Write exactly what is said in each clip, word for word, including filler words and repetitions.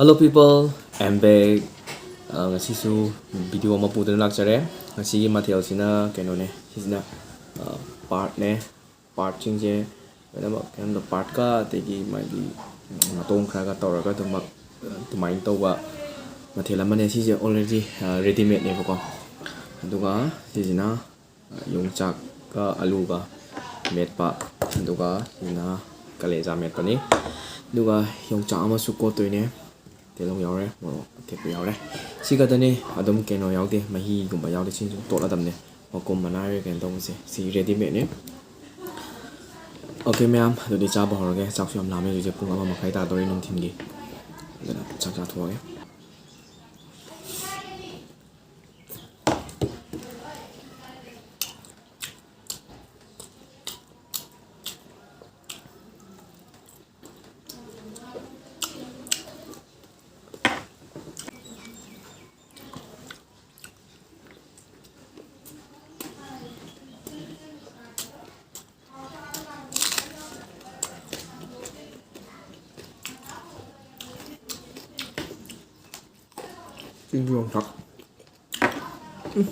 Hello people, I'm back. ꯑ, ꯉꯁꯤꯁꯨ video ꯑꯃ ꯄꯨꯗꯨꯅ ꯂꯥꯛꯆꯔꯦ꯫ ꯉꯁꯤꯒꯤ ꯃꯊꯦꯜꯁꯤꯅ ꯀꯩꯅꯣꯅꯦ, ꯁꯤꯁꯤꯅ, ꯑ, ꯄꯥꯔꯠꯅꯦ꯫ ꯄꯥꯔꯠꯁꯤꯡꯁꯦ ꯂꯣꯏꯅꯃꯛ ꯀꯩꯅꯣꯗ ꯄꯥꯔꯠꯀ ꯑꯗꯒꯤ ꯃꯥꯒꯤ ꯅꯥꯇꯣꯡ ꯈꯔꯒ ꯇꯧꯔꯒ ꯑꯗꯨꯃꯛ, ꯑ, ꯑꯗꯨꯃꯥꯏꯅ ꯇꯧꯕ ꯃꯊꯦꯜ ꯑꯃꯅꯦ꯫ ꯁꯤꯁꯦ already, ꯑ, readymade ꯅꯦꯕꯀꯣ꯫ ꯑꯗꯨꯒ ꯁꯤꯁꯤꯅ ꯌꯣꯡꯆꯥꯛꯀ ꯑꯂꯨꯒ ꯃꯦꯠꯄ, ꯑꯗꯨꯒ ꯁꯤꯅ ꯀꯂꯦꯖꯥ ꯃꯦꯠꯄꯅꯤ꯫ ꯑꯗꯨꯒ ꯌꯣꯡꯆꯥꯛ ꯑꯃꯁꯨ ꯀꯣꯠꯇꯣꯏꯅꯦ, ꯇꯤꯜꯍꯧ ꯌꯥꯎꯔꯦ, ꯃꯣꯔꯣꯛ ꯑꯇꯦꯛꯄ ꯌꯥꯎꯔꯦ꯫ ꯁꯤ ꯈꯛꯇꯅꯤ, ꯑꯗꯨꯝ ꯀꯩꯅꯣ ꯌꯥꯎꯗꯦ, ꯃꯍꯤꯒꯨꯝꯕ ꯌꯥꯎꯗꯦ꯫ ꯁꯤꯁꯨ ꯇꯣꯠꯂꯗꯕꯅꯦ, ꯃꯀꯨꯝ ꯃꯅꯥ ꯀꯩꯅꯣ ꯇꯧꯕꯁꯦ꯫ ꯁꯤ readymade ꯅꯦ꯫ Okay ꯃꯌꯥꯝ, ꯑꯗꯨꯗꯤ ꯆꯥꯕ ꯍꯧꯔꯒꯦ꯫ ꯆꯥꯛꯁꯨ ꯌꯥꯝ ꯂꯥꯝꯃꯦ, ꯍꯧꯖꯤꯛꯁꯦ ꯄꯨꯡ ꯑꯃ ꯃꯈꯥꯏ ꯇꯥꯗꯣꯔꯦ ꯅꯨꯡꯊꯤꯟꯒꯤ꯫ ꯑꯗꯨꯅ ꯆꯥꯛ ꯆꯥꯊꯣꯛꯑꯒꯦ꯫ ꯆꯤꯡꯒꯤ ꯌꯣꯡꯆꯥꯛ꯫ ꯎꯝ꯫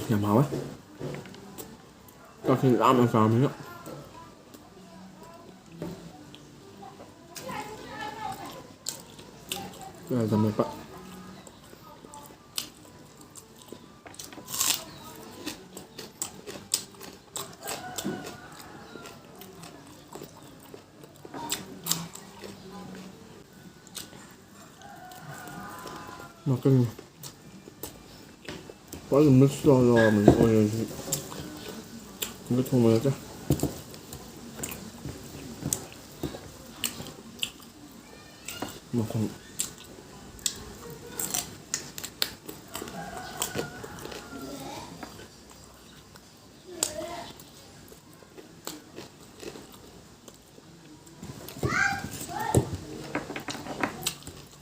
ꯌꯥꯝ ꯍꯥꯎꯋꯦ꯫ ꯆꯥꯛꯁꯤ ꯂꯥꯝꯅ ꯆꯥꯕꯅꯤꯅ꯫ ꯀꯂꯦꯖꯥ ꯃꯦꯠꯄ꯫ ꯃꯀꯟ꯫ ꯐꯖꯅ ꯃꯤꯛꯁ ꯇꯧꯔ ꯂꯧꯔꯕꯅꯤ ꯑꯣꯅꯤꯌꯟꯁꯤ꯫ ꯑꯗꯨ ꯊꯣꯡꯕ ꯅꯠꯇꯦ꯫ ꯃꯈꯨꯝ꯫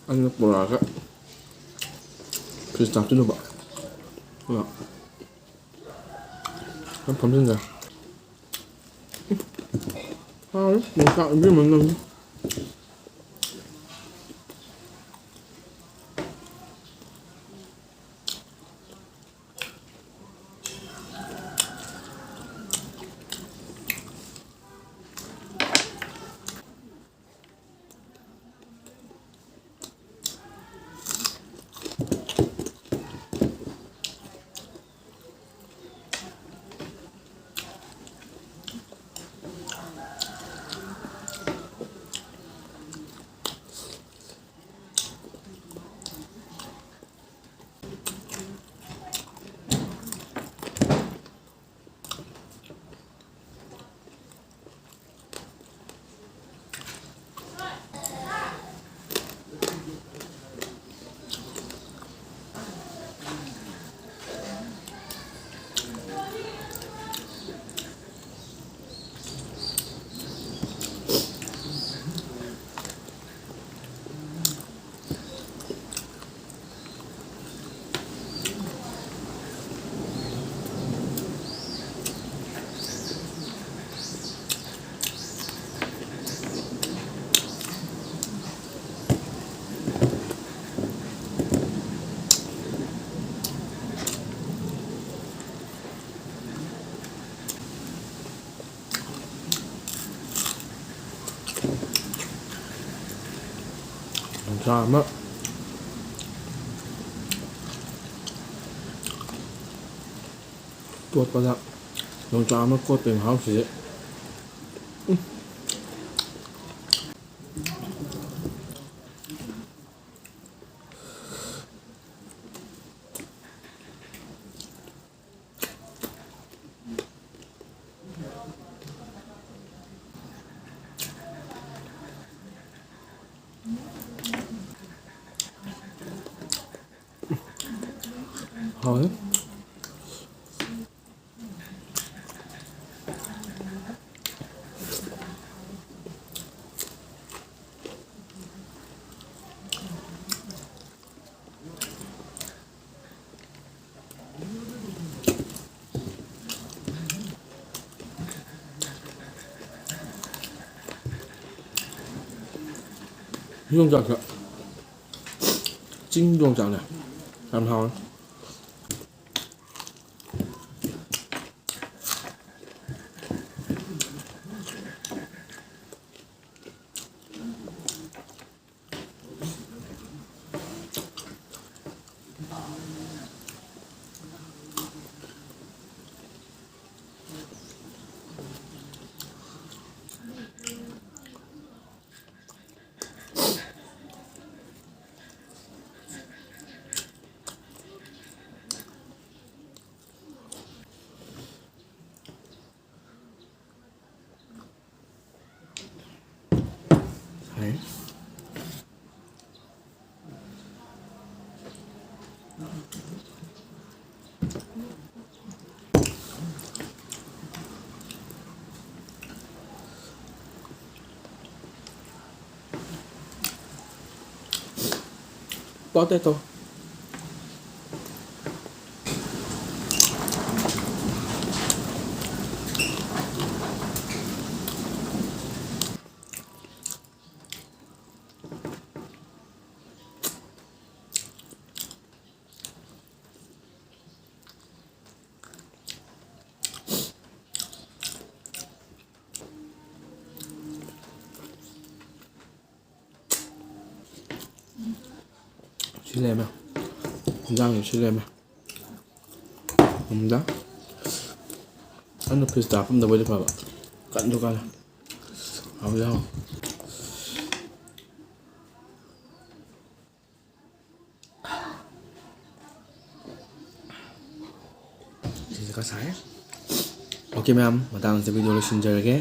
ꯑꯩꯅ ꯄꯨꯔꯛꯑꯒ ꯐ꯭ꯔꯤꯖꯇ ꯍꯥꯞꯆꯤꯜꯂꯨꯕ꯫ ꯑꯗꯣ ꯌꯥꯝ ꯐꯝꯖꯤꯟꯖꯔꯦ꯫ ꯍꯥꯎꯔꯦ꯫ ꯌꯣꯡꯆꯥꯛ ꯏꯕꯦꯝꯃ ꯅꯪ꯫ ꯌꯣꯡꯆꯥꯛ ꯑꯃ ꯇꯣꯠꯄꯗ ꯌꯣꯡꯆꯥꯛ ꯑꯃ ꯀꯣꯠꯄꯒꯤ ꯃꯍꯥꯎꯁꯤꯗꯤ꯫ ꯎꯝ꯫ ꯌꯣꯡꯆꯥꯛꯁꯦ ꯆꯤꯡ ꯌꯣꯡꯆꯥꯛꯅꯦ, ꯌꯥꯝ ꯍꯥꯎꯋꯦ꯫ ꯍꯥꯏ꯫ Potato. ꯁꯤ ꯂꯩꯔꯝꯃꯦ꯫ ꯏꯟꯖꯥꯡꯁꯨ ꯁꯤ ꯂꯩꯔꯝꯃꯦ꯫ ꯎꯝꯗ꯫ ꯑꯩꯅ ꯐ꯭ꯔꯤꯖꯇ ꯍꯥꯞꯄꯝꯗꯕ ꯑꯣꯏꯗꯤ ꯐꯕ꯫ ꯀꯟꯁꯨ ꯀꯜꯂꯦ꯫ ꯍꯥꯎꯗꯤ ꯍꯥꯎꯋꯦ꯫ ꯁꯤꯁꯦ ꯈꯔ ꯁꯥꯏ꯫ ꯑꯣꯀꯦ ꯃꯌꯥꯝ, ꯃꯇꯥꯡꯁꯤꯗ ꯚꯤꯗꯤꯑꯣ ꯂꯣꯏꯁꯤꯟꯖꯔꯒꯦ꯫